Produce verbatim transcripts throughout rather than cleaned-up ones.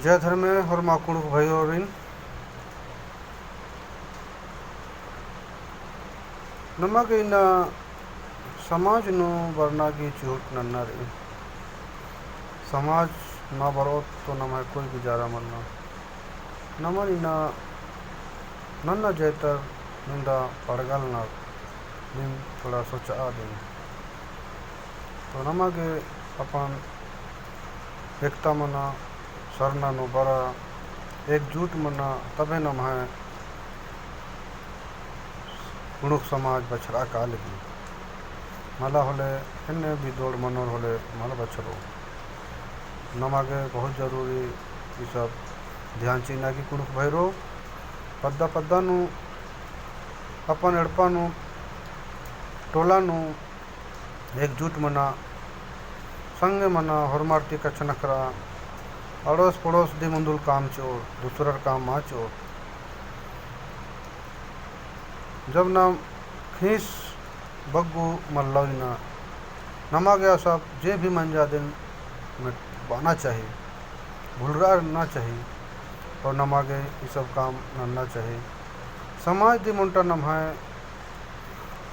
जय धर्मे होरमा कुँड़ुख़ भइयोरिन। नमा गे इन्ना समाज नू बरना गही चिहुट नन्ना रई। समाज ना बरओत तो नम्है कोई गुजारा मन्ना। नमन इन्ना नन्ना जैतर निंदा पड़गलना दिन थोड़ा सोचआ दिन। तो नमा गे अपन एकता मना, सरना नू बरा, एकजुट मना, तबे नम्है कुँड़ुख़ समाज बछरआ काली। मला होले एन्ने बिदोड़ मनोर होले मला बछरो। नमा गे बहुत जरूरी ई सब ध्यान चिअना कि कुँड़ुख़ भइरो पद्दा पद्दा नू, अपन एड़पा नू, टोला नू, एकजुट मना, संगे मना, होरमर ती कछनखरआ, अड़ोस पड़ोस दी मुन्दुल काम चिओर, दूसरर काम मा चिओर। जब नाम खीस बग्गु मल्लइना, नमा गे आ सब जे भी मंजा दिन में बअना चाही, भुलरना चाही, और नमा गे ई सब काम नन्ना चाही। समाज दी मुन्टा नम्है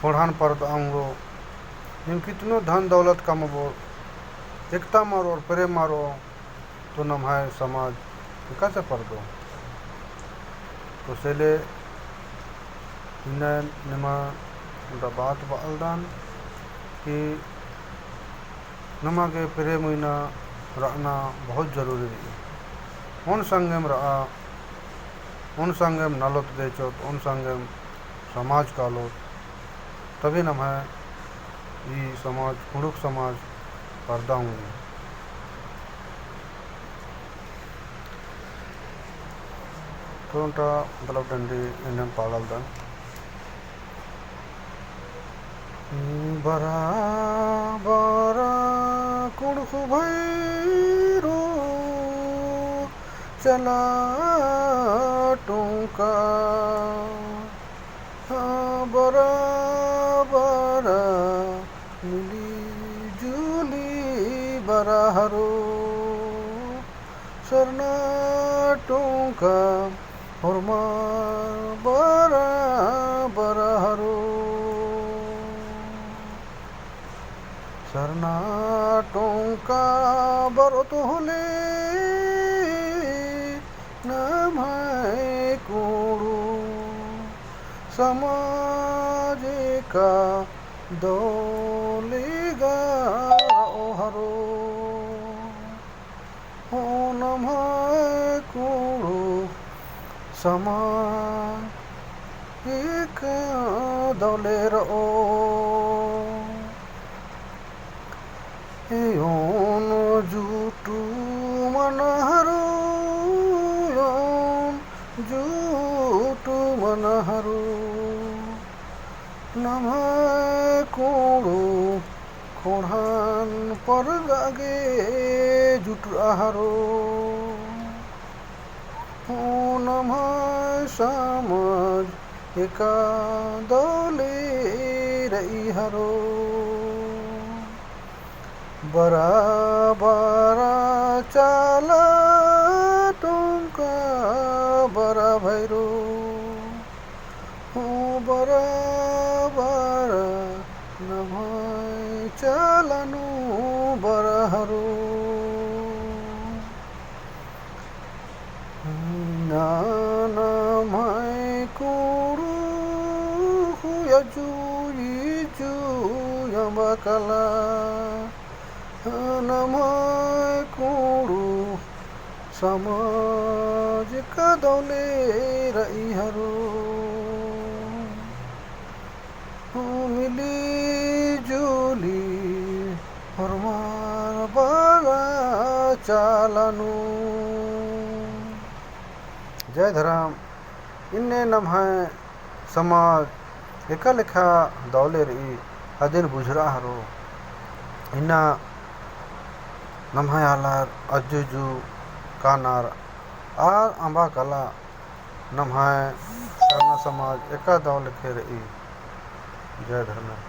ख़ोंड़हान परदआ ओंगो, नीम कितनो धन दौलत कमबओ, एकता मरो और प्रेम मरो, तो नम्है समाज एकासे परदो। तो सेले इन्ना निमा ओन्टा बात बआलदन कि नमा गे प्रेम इन्ना रअना बहुत जरूरी रई। ओन संगेम रआ, ओन संगेम नलोत देचोत, ओन संगेम समाज कालोत, तबे नम्है ई समाज, कुँड़ुख़ समाज परदआ ओंगी। तो ओन्टा मतलब डंडी एन्नेम पाड़ालदन। बरा बरा कुँड़ुख़ भइरो चला टोंका। हाँ, बरा बरा मिली जुली बरा हरो। सरना टोंका होरमा बरा बरा हरो। सरना टोंका बरओत होले नम्है कुँड़ुख़ समाज एका दौले गा रओ हरो। हो नम्है कुँड़ुख़ समाज एका दौले रओ। एओन जुटु मना हरो, एओन जुटु मना हरो। नम्है कुँड़ुख़ ख़ोंड़हान परदआ गे जुटरआ हरो। हो नम्है समाज एका दौले रई हरो। बरा बरा चाला टोंका बरा भइरो। हो बरा बरा नम्है चाला नू बरा हरो। ना नम्है कुँड़ुख़ अजु इजु अम्बा काला। नम्है कुँड़ुख़ समाज एका दौले रई हरो। मिली जुली होरमर बरा चाला नू। जय धरम। इन्ने नम्है समाज एका लेखा दौले रई अदिन बुझरआ हरो। इन्ना नम्है आलर अज्जु इज्जु कानर आर अम्बा काला नम्है सरना समाज एका दव लेखे रई। जय धर्मेस।